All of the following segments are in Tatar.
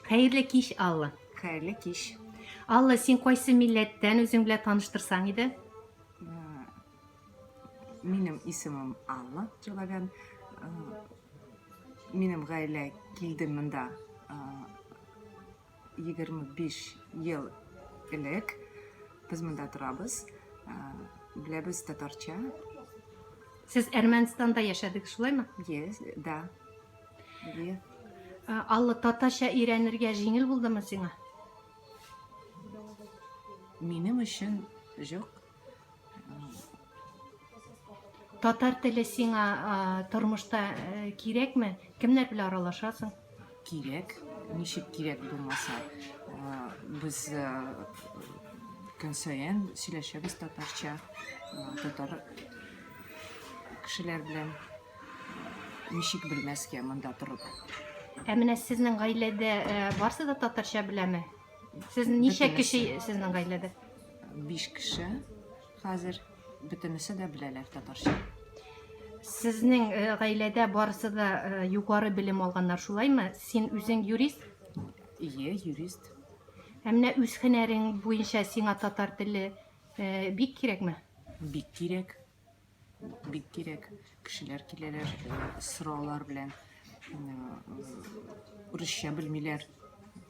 Хәерле кич, Алла. Хәерле кич. Алла, син кайсы милләттән үзең белән таныштырсаң иде? Минем исемем Алла Джалавян. Минем гаилә килде монда 25 ел элек. Без монда торабыз. Беләбез татарча. Сез Әрмәнстанда яшәдегез, шулаймы? Yes, да. Әйе. Алла, татарча өйрәнергә җиңел булдымы сиңа? Минем өчен юк. Татар теле сиңа тормышта э, кирәкме? Кемнәр белән аралашасың? Кирәк. Ничек кирәк булмаса. Без э, көн саен сөйләшәбез татарча, татар кешеләр белән. Ничек белмәскә монда торып? Ә менә сезнең гаиләдә э, барсы да татарча беләме? Сез ничә кеше сезнең гаиләдә? 5 кеше хәзер бөтенесе дә беләләр татарча. Сезнең э, гаиләдә барысы да э, югары белем алганнар, шулаймы? Син үзең юрист? Ие, юрист. Ә менә үз һөнәрең буенча сиңа татар теле э, бик кирәкме? Бик кирәк. Бик кирәк. Кешеләр киләләр сораулар белән. Урысча белмиләр.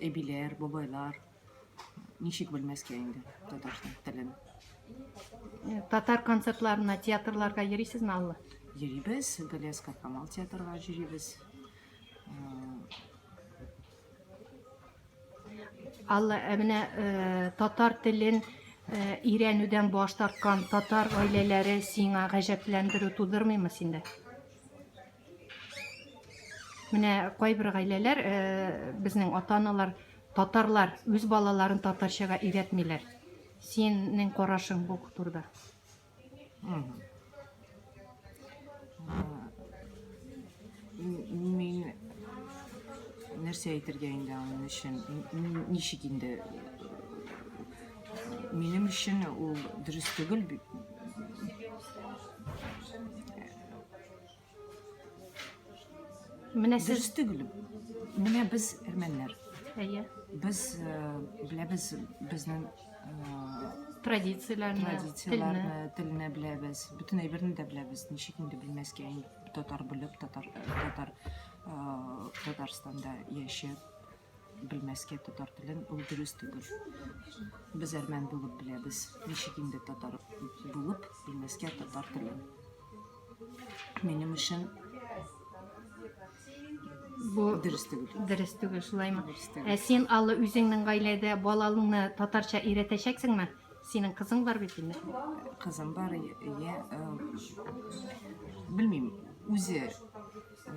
Әбиләр, бабайлар. Ничек белмәскә инде татар телен? Татар концертларына, театрларга йөрисезме, Алла? Йөрибез, Галиәсгар Камал театрга йөрибез. Алла, ә менә э, татар телен э, өйрәнүдән баш тарткан татар гаиләләре сиңа гаҗәпләндерү тудырмыймы синдә? Менә кайбер гаиләләр, э, безнең ата-аналар, татарлар үз балаларын татарчага өйрәтмиләр. Синең карашың бу турыда? Мин нәрсә әйтергә инде аның өчен? Ничек инде? Минем өчен ул дөрес түгел. Менә сез Дөрес түгел. Менә без әрмәннәр. Әйе. Без э, беләбез безнең э, Традицияләрне, традицияләрне, телне. телне беләбез. Бөтен әйберне дә беләбез. Ничек инде белмәскә инде татар белеп, татар татар э, Татарстанда яшәп белмәскә татар телен ул дөрес түгел. Без әрмән булып беләбез. Ничек инде татар булып белмәскә татар телен? Минем өчен Бу дөрес түгел. Дөрес түгел, шулаймы? Дөрес түгел. Ә син Алла үзеңнең гаиләдә балаңны татарча өйрәтәчәксеңме? Синең кызың бар бит инде. Кызым бар, я, э, белмим, үзе э,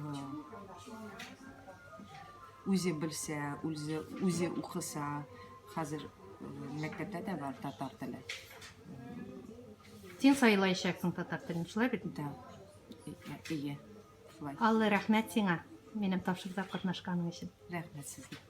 үзе белсә, үзе үзе укыса, хәзер э, мәктәптә дә бар татар теле. Син сайлаячаксың татар телен, шулай бит? Да. Ие. Шулай. Алла рәхмәт сиңа, минем тапшыруда катнашканың өчен. Рәхмәт сезгә.